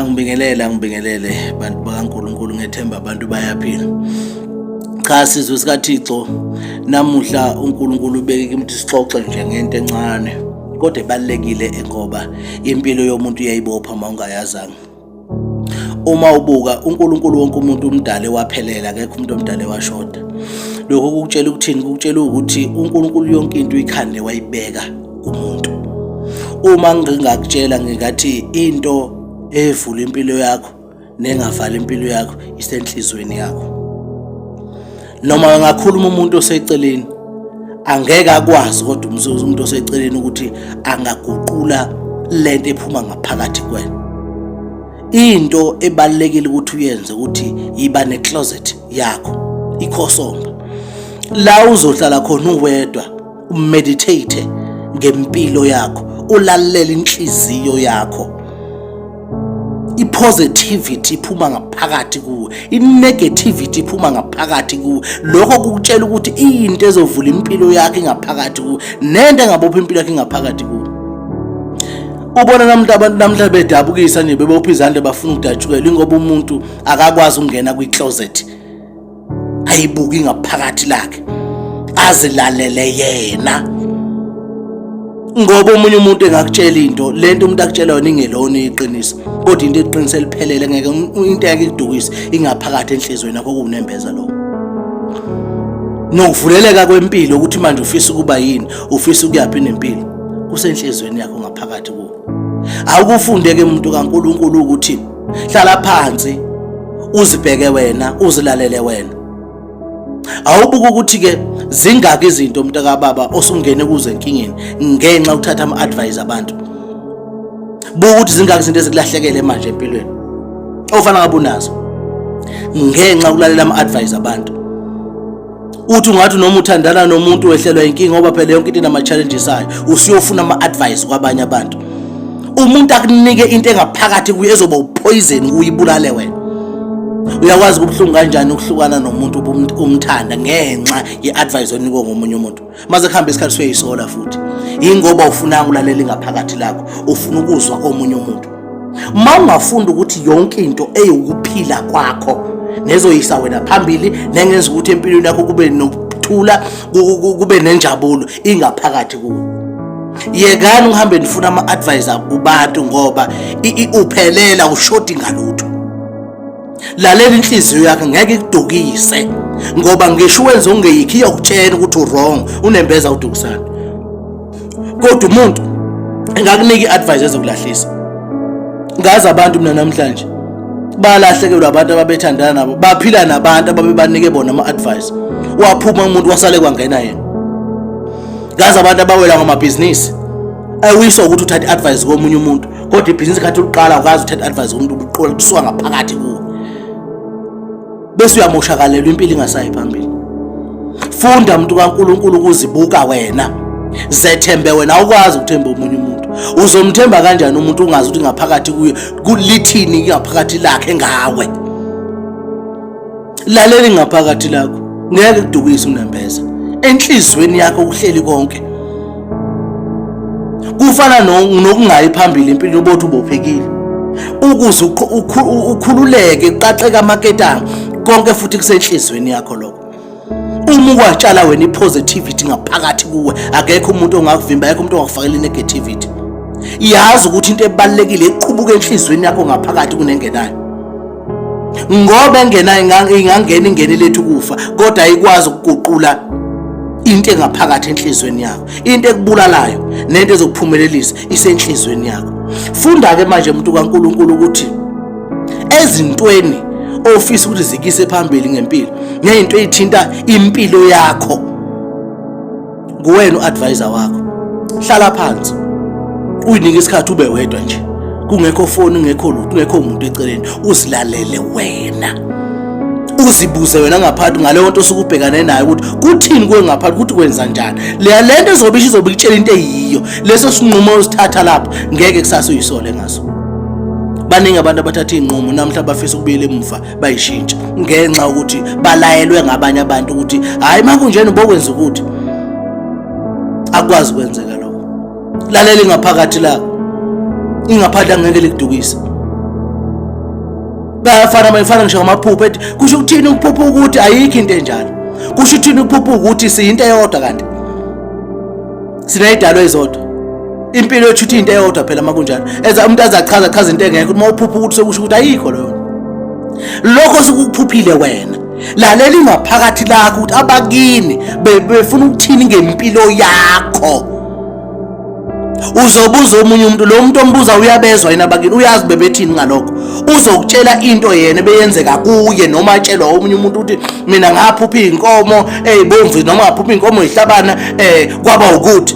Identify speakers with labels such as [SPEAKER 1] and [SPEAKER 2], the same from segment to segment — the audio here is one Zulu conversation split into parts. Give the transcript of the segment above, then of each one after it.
[SPEAKER 1] Angibingelele, angibingelele bantu bakaNkulunkulu, ngethemba abantu bayaphila. Cha, sizwe sikaThixo, namuhla uNkulunkulu ubeke kimi ukuthi sixoxe nje ngento encane kodwa ebalulekile, ngoba impilo yomuntu iyayibopha uma ungayazanga. Uma ubuka uNkulunkulu, wonke umuntu umdale waphelela, akekho umuntu omdale washoda. Lokho kukutshela ukuthini? Kukutshela ukuthi uNkulunkulu yonke into uyikhande wayibeka kumuntu. Uma ngingakutshela ngingathi into evula impilo yakho nengavala impilo yakho isenhlizweni yakho. Noma engakhuluma umuntu oseceleni, angeke akwazi, kodwa umuntu oseceleni ukuthi angaguqula lento ephuma ngaphakathi kwena. Into ebalulekile ukuthi uyenze ukuthi yiba necloset yakho, ikhosomba la uzohlala khona uwedwa, umeditate ngempilo yakho, ulalele inhliziyo yakho. I-positivity iphuma ngaphakathi kuwe, i-negativity iphuma ngaphakathi kuwe. Lokho kukutshela ukuthi into ezovula impilo yakho ingaphakathi kuwe, nento engabopha impilo yakho ingaphakathi kuwe. Ubona namuntu, abantu namhla bedabukisa nje, bebopha izandla, bafuna ukudatshukelwa, ingoba umuntu akakwazi ukungena kwi-closet ayibuki ngaphakathi lakhe, azilalele yena. Ngoba omunye umuntu engakutshela into, lento umuntu akutshela yona ingelona iqiniso, kodwa into eqiniso eliphelele, ngeke into yake ikudukise, ingaphakathi enhlizweni yakho, kuwunembeza lokho nokuvuleleka kwempilo, ukuthi manje ufisa ukuba yini, ufisa ukuyaphi nempilo, kusenhlizweni yakho ngaphakathi kuwo. Awukufunde-ke, muntu kaNkulunkulu, ukuthi hlala phansi uzibheke wena, uzilalele wena. Awubuka ukuthi-ke zingaki izinto, mntakababa, osungene kuzo enkingeni ngenxa yokuthatha ama-advice abantu. Buka ukuthi zingaki izinto ezikulahlekele manje empilweni ofana ngabe unazo ngenxa yokulalela ama-advice abantu. Uthi ungathi noma uthandana nomuntu, wehlelwa inkinga, ngoba phela yonke into inama-challenges ayo, usuyofuna ama-advice kwabanye abantu. Umuntu akunike into engaphakathi kuye ezoba upoison, kuyibulale wena. Uyakwazi kubuhlungu kanjani ukuhlukana nomuntu umthanda ngenxa ye-advice onikwe ngomunye umuntu? Maze kuhambe isikhathi suyayisola futhi, yingoba ufunanga ulalela ingaphakathi lakho, ufuna ukuzwa komunye umuntu. Ma ungafunda ukuthi yonke into eyukuphila kwakho nezoyisa wena phambili, nengenza ukuthi empilweni yakho kube nokuthula, kube nenjabulo, ingaphakathi kuwe. Yekani uhambe nifuna ama-advisor kubantu, ngoba uphelela ushodi ngalutho. Lalela inhliziyo yakho, ngeke ikudukise, ngoba ngisho wenze ongeyikho iyokutshela ukuthi uwrong, unembeza udukisana. Kodwa umuntu engakunika i-advice ezokulahlisa. Ngazi abantu mina namhlanje balahlekelwa abantu ababethandana nabo, baphila nabantu ababebanike bona ama-advice. Waphuma umuntu, wasale kwangena yena. Ngazi abantu abawela ngamabhizinisi, awiswa ukuthi uthathe i-advice komunye umuntu, kodwa ibhizinisi khathi uliqala ukazi uthathe i-advice komuntu, ubuqola kusuka ngaphakathi kuwe, bese uyamoshakalelwa, impilo ingasayi phambili. Funda, muntu kaNkulunkulu, ukuzibuka wena, zethembe wena. Awukwazi ukuthemba omunye umuntu. Uzomthemba kanjani umuntu ungazi ukuthi ngaphakathi kuye kulithini, ngaphakathi lakhe ngawe? Lalela ngaphakathi lakho, ngeke kudukise unembeza. Enhlizweni yakho kuhleli konke. Kufana nokungayi phambili empilweni obothi ubophekile, ukuze ukhululeke, kuqaqeka amaketanga konke, futhi kusenhlizweni yakho lokho. Uma ukwatshala wena i-positivity ngaphakathi kuwe, akekho umuntu ongakuvimba, akekho umuntu ongakufakela i-negativity. Yazi ukuthi into ebalulekile iqubuka enhlizweni yakho ngaphakathi kunengenayo, ngoba engenayo ingangena, ingene lethu ukufa, kodwa ayikwazi ukuguqula into engaphakathi enhlizweni yakho. Into ekubulalayo nento ezokuphumelelisa isenhlizweni yakho. Funda-ke manje, muntu kaNkulunkulu, ukuthi ezintweni ofisa ukuthi zikise phambili ngempilo ney'nto ey'thinta impilo yakho, nguwena u-advisor wakho. Hlala phansi, uyinike isikhathi, ube wedwa nje, kungekho foni, kungekho lutho, kungekho muntu eceleni, uzilalele wena, uzibuze wena ngaphakathi ngaleyo nto osuke ubhekane nayo, ukuthi kuthini kuwe ngaphakathi, ukuthi kwenza njani. Leya lento ezobe isho, izobe ikutshela into eyiyo. Leso sinqumo osithatha lapho ngeke kusasa uyisole ngaso. Baningi abantu abathatha iy'nqumo namhla bafisa ukubuyela emuva bayishintsha, ngenxa yokuthi balayelwe ngabanye abantu ukuthi hhayi, uma kunjena ubokwenza ukuthi akwazi kwenzeka lokho. Lalela ingaphakathi lakho, ingaphakathi angeke likudukise. Bayafana bayafana ngisho ngamaphupho ethi kusho ukuthini ukuphupha ukuthi ayikho into enjalo. Kusho ukuthini ukuphupha ukuthi siyinto eyodwa kanti. Sineyidalo ezodwa. Impilo yethu uthi into eyodwa phela makunjalo. Eza umuntu azachaza chaza into engekho uma uphupha ukuthi sekusho ukuthi ayikho leyo. Lokho sukuphuphile wena. Lalela ingaphakathi lakho ukuthi abakini befuna ukuthini ngempilo yakho. Uzobuza omunye umuntu, lo muntu ombuza uyabezwa yini abakini, uyazi bebethini ngalokho. Uzokutshela into yena ebeyenzeka kuye noma atshelwa omunye umuntu ukuthi mina ngaphupha iy'nkomo ey'bomvu noma ngaphupha iy'nkomo ey'hlabana um kwaba ukuthi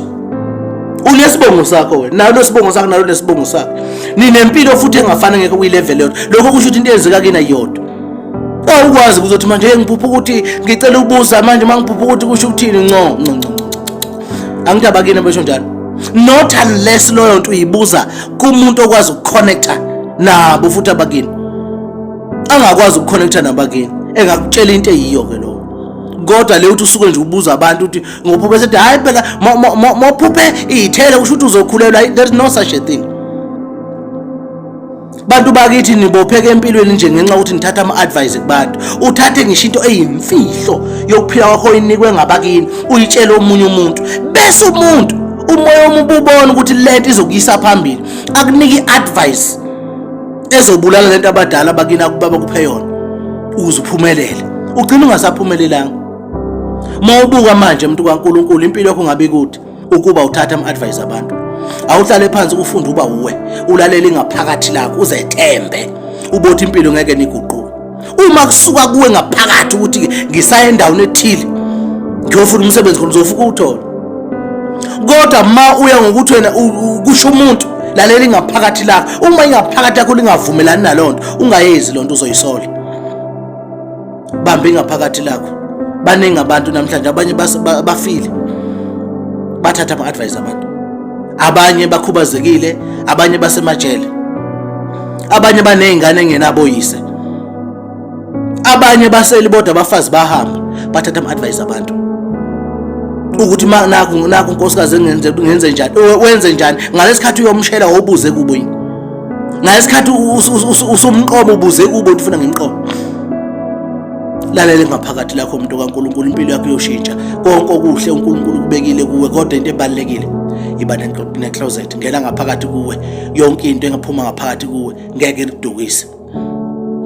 [SPEAKER 1] unesibongo sakho wena nalo nesibongo sakho nalo nesibongo sakhe ninempilo futhi engafani ngekho kwi-level yodwa. Lokho kusho ukuthi into eyenzeka kina iyodwa. Awukwazi kuzothi manje ngiphupha ukuthi ngicela ukubuza manje uma ngiphupha ukuthi kusho ukuthini. Nco nco nco, angithi abakini besho njalo. Not unless loyo nto uyibuza kumuntu okwazi ukuconnecta nabo futhi abakini, angakwazi ukuconnecta nabakini engakutshela into eyiyo-ke lowo. Kodwa le uthi usuke nje ubuza abantu ukuthi ngophuphe sethi hhayi phela mophuphe iy'thelo kusho ukuthi uzokhulelwa, there is no such a thing. Bantu bakithi, nibopheke empilweni nje ngenxa yokuthi nithatha ama-advice kubantu. Uthathe ngisho into eyimfihlo yokuphila kwakho inikwe ngabakini, uyitshele omunye umuntu, bese umuntu umoya omubi ubona ukuthi lento izokuyisa phambili, akunike i-advice ezobulala lento abadala abakini akuba bakuphe yona ukuze uphumelele, ugcine ungasaphumelelanga. Uma ubuka manje umuntu kaNkulunkulu, impilo yakho ngabe ikude ukuba uthatha ama-advice abantu. Awuhlale phansi ufunde uba uwe, ulalele ingaphakathi lakho, uzethembe, ubothi impilo ngeke niguquke. Uma kusuka kuwe ngaphakathi ukuthi ngisaya endaweni ethile ngiyofuna umsebenzi khona, uzofika uwuthole. Kodwa ma uya ngokuthi wena kusho umuntu, lalela ingaphakathi lakho. Uma ingaphakathi lakho lingavumelani naloo nto, ungayenzi loo nto, uzoyisola. Bambe ingaphakathi lakho. Baningi abantu namhlanje, abanye bafile bathatha ama-advice abantu, abanye bakhubazekile, abanye basemajele, abanye baney'ngane engenaboyise, abanye baseli bodwa, abafazi bahamba bathatha ama-advice abantu ukuthi ma nakhu nakhu unkosikazi engenze ngenze njani, wenze njani. Ngalesikhathi uyomshela wobuze kubo yini? Ngalesikhathi usumqomo ubuze kubo ukuthi ufuna ngimqomo? Lalela ngaphakathi lakho umuntu kaNkulunkulu, impilo yakho iyoshintsha. Konke okuhle uNkulunkulu ukubekile kuwe, kodwa into ebalulekile iba ne-closet, ngena ngaphakathi kuwe. Yonke into engaphuma ngaphakathi kuwe ngeke ikudukise.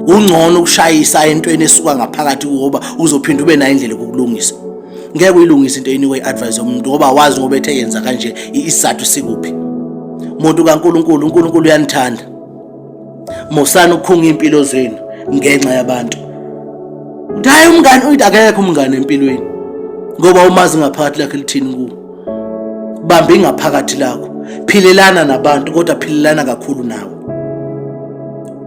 [SPEAKER 1] Ungcono ukushayisa entweni esuka ngaphakathi kuwe, ngoba uzophinda ube nayo indlela yokukulungisa. Ngeke uyilungise into eyinikwe i-advice yomuntu, ngoba awazi ngoba ethe yenza kanje isizathu sikuphi. Muntu kaNkulunkulu, uNkulunkulu uyanithanda. Musani ukukhunga iy'mpilo zenu ngenxa yabantu. Uthi hhayi umngane, uthi akekho umngane empilweni, ngoba umazi ngaphakathi lakhe lithini kuwe. Bamba ingaphakathi lakho, philelana nabantu, kodwa philelana kakhulu nawe.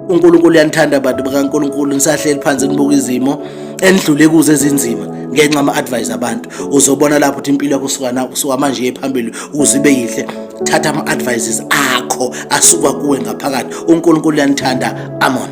[SPEAKER 1] uNkulunkulu uyanithanda bantu bakaNkulunkulu. Nisahleli phansi nibuka izimo enidlule kuzo ezinzima ngenxa ama-advice abantu, uzobona lapho ukuthi impilo yakho usuka na usuka manje iye phambili ukuze ibe yihle. Thatha ama-advices akho asuka kuwe ngaphakathi. uNkulunkulu uyanithanda. Amon.